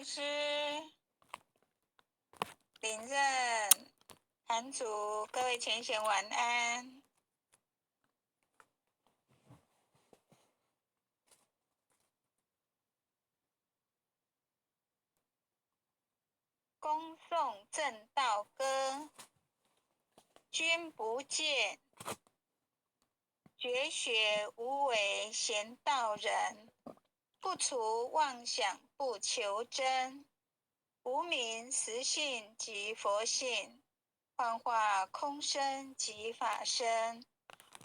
禅师、林任、韩主，各位前贤晚安。恭诵正道歌，君不见，绝学无为闲道人，不除妄想不求真，无明实性即佛性，幻化空身即法身，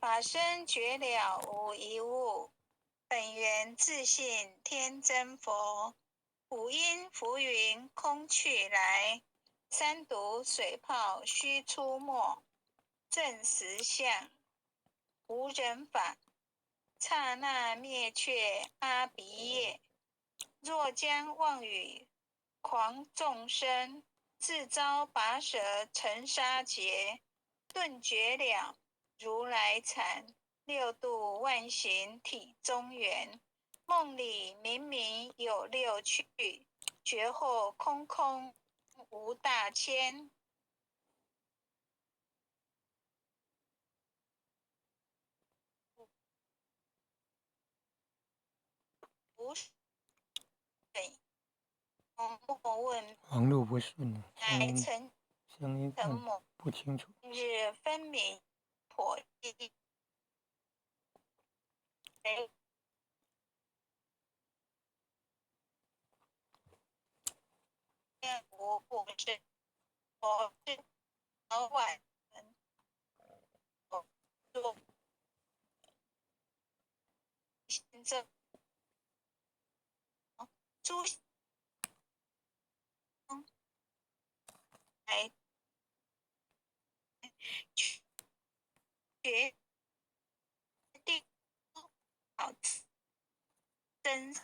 法身觉了无一物，本源自性天真佛。五阴浮云空去来，三毒水泡须出没。证实相，无人法，刹那灭却阿鼻业。若将妄语诳众生，自遭拔舌尘沙劫。顿觉了如来禅，六度万行体中圆。梦里明明有六趣，觉后空空无大千。无水莫问。网路不顺，声音不清楚。日分明破一。我不是，我是老板。做行政朱来决定好真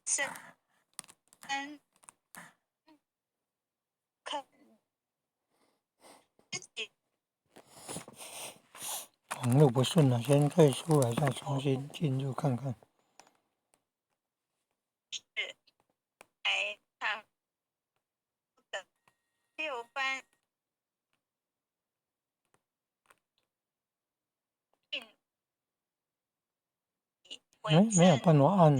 生。网路不顺了，先退出来，再重新进入看看。是，来他的六班，哎，没有办法按。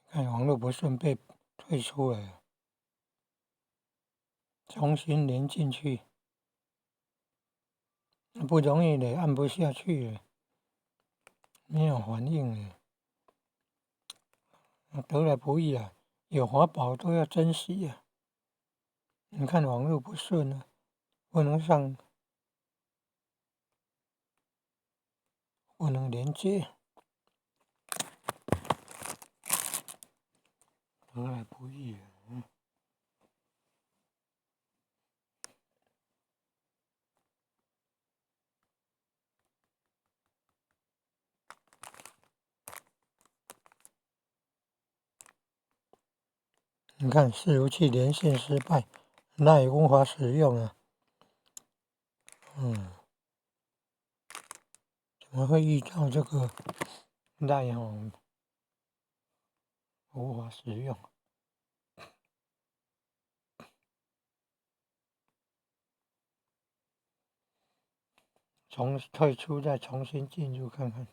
看网络不顺被退出来了，重新连进去，不容易的，按不下去了，没有反应了，得来不易啊，有法宝都要珍惜啊。你看网络不顺啊，不能上，不能连接。得来不易啊！你看，伺服器连线失败，那也无法使用啊。怎么会遇到这个那样无法使用？从退出再重新进入看看，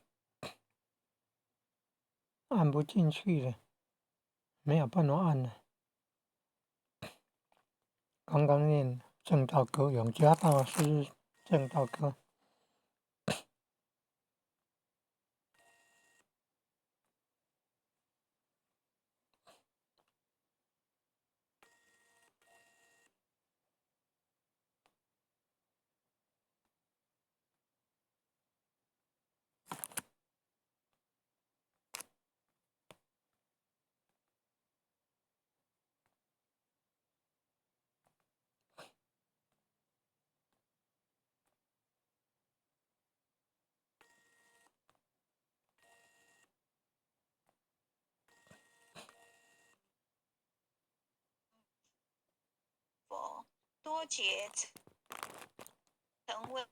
按不进去了，没有办法按了。刚刚念正道歌，永嘉大师正道歌。多劫曾为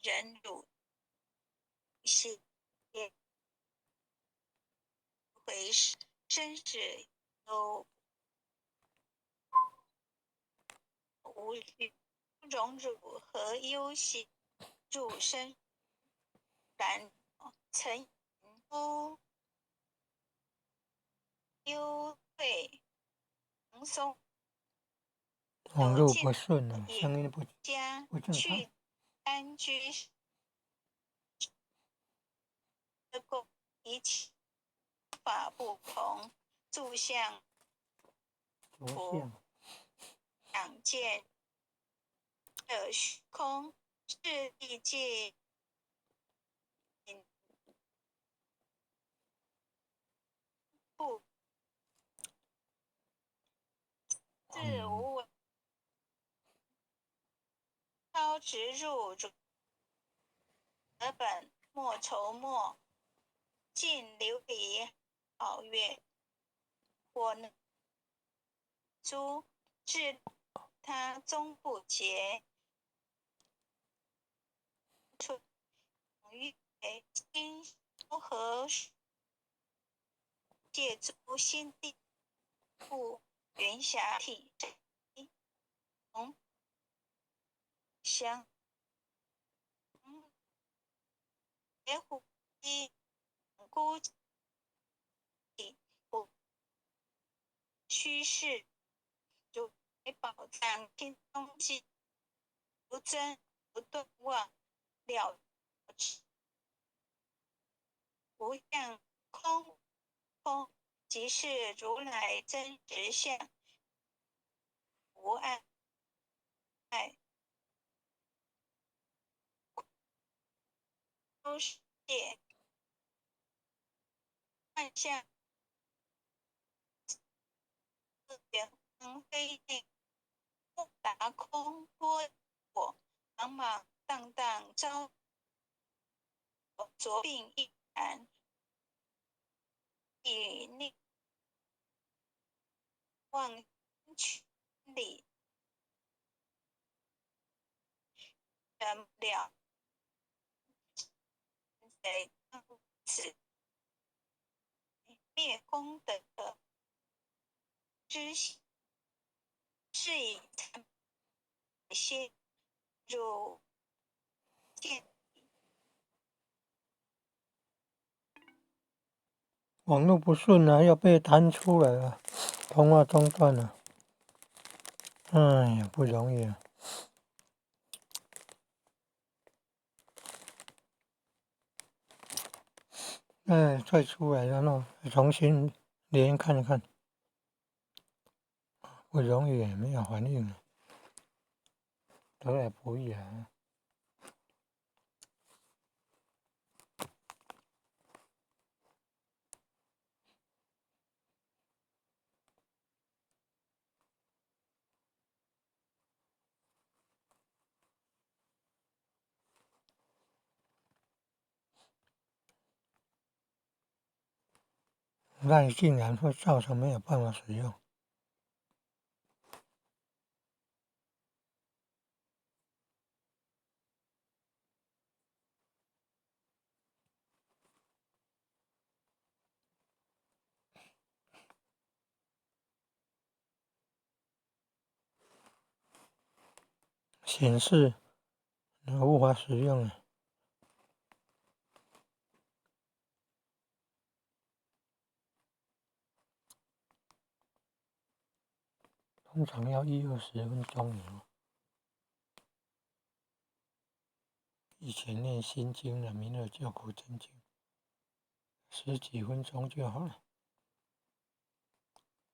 忍辱先，回生死有无荣辱何忧喜，入生烦曾不忧退松。网路不顺啊，声音不不正常。去安居一切法不同，住相佛两见的虚空是意境不自无为，超直入如本莫愁莫，尽琉璃好月，我能诸至他终不竭，出月经和借诸心地不云霞体相别虎一孤不虚是如宝藏心中记不增不断忘了无相空空即是如来真实相无碍空界万象圆非定达空多果茫茫荡荡招浊病亦然以内望群里人了在此灭功德之是以先入见。网络不顺啊，要被弹出来了，通话中断了。哎呀，不容易啊！哎，再出来，然后重新连看看，不容易，没有反应，得来不易啊！那竟然会造成没有办法使用。显示无法使用了。通常要一二十分钟。以前念心经的，弥勒救苦真经，十几分钟就好了。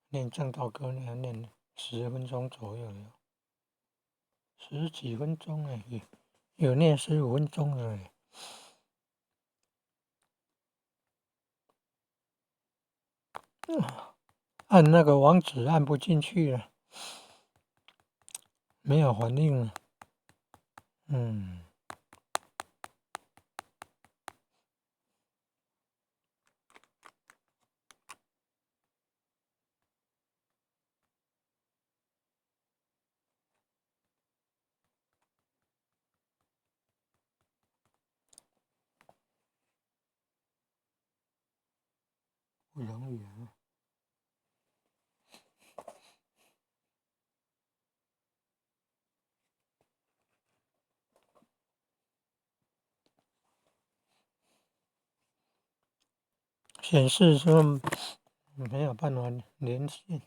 念证道歌呢，念10分钟左右了。十几分钟哎，有念15分钟的。按那个网址按不进去了。没有反应了。不容易啊！顯示說沒有辦法連線。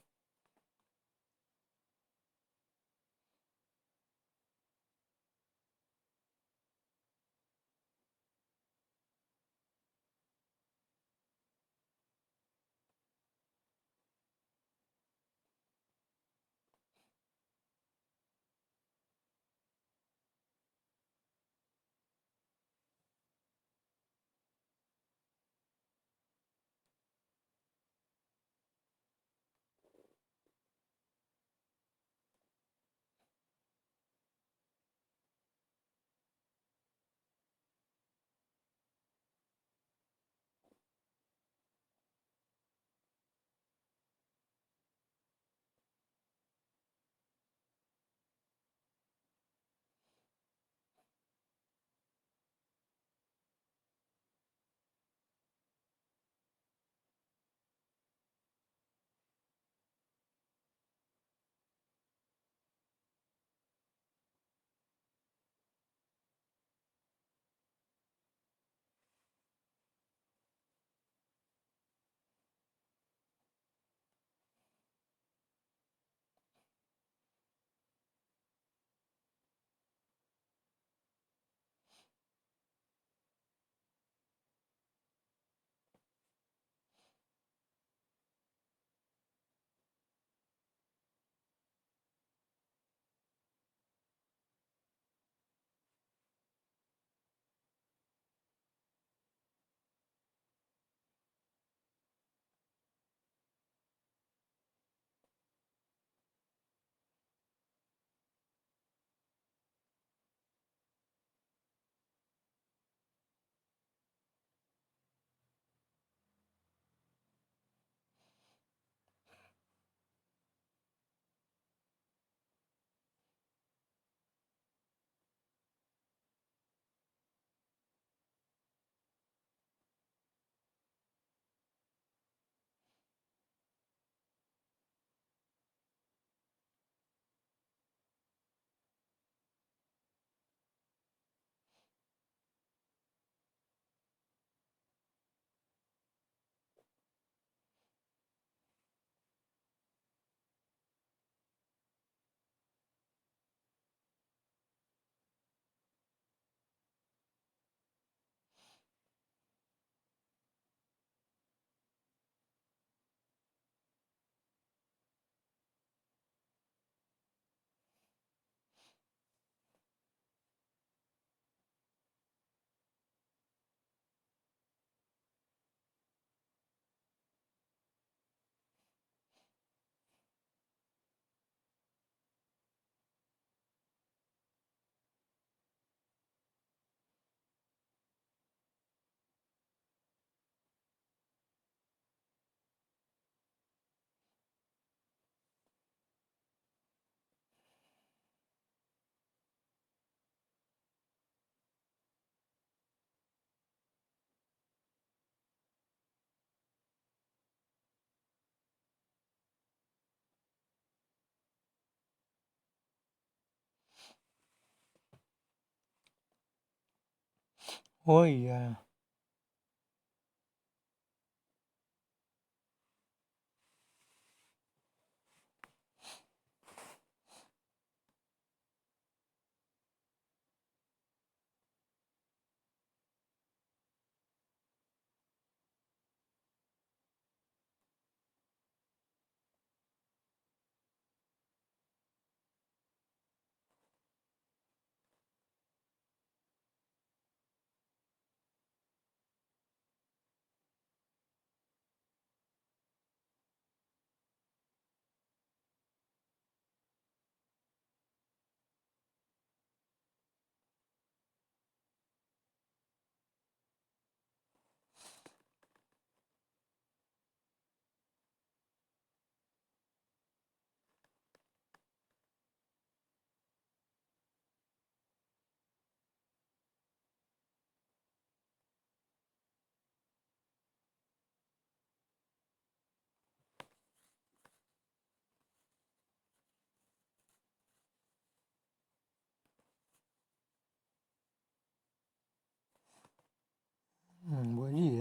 可以啊。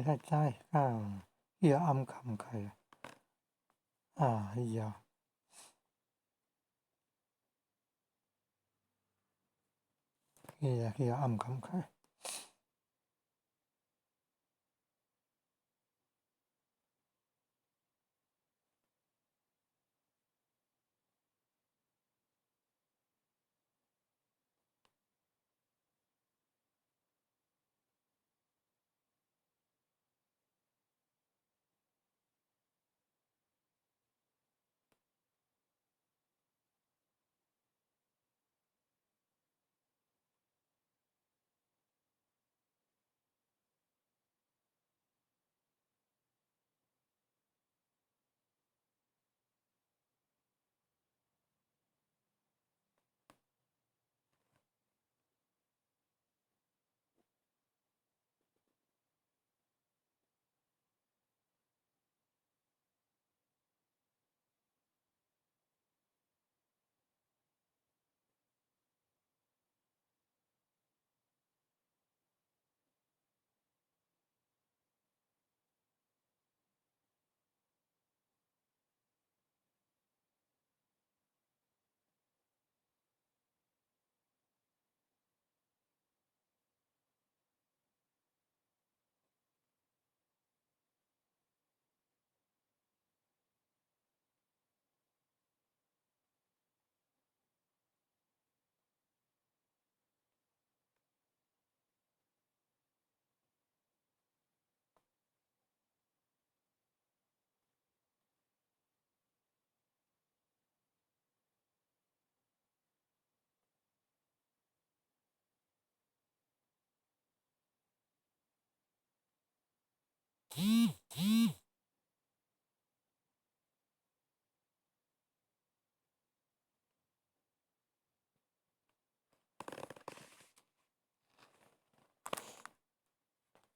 較早啊，去予掩崁開啊，以後。去予掩崁開。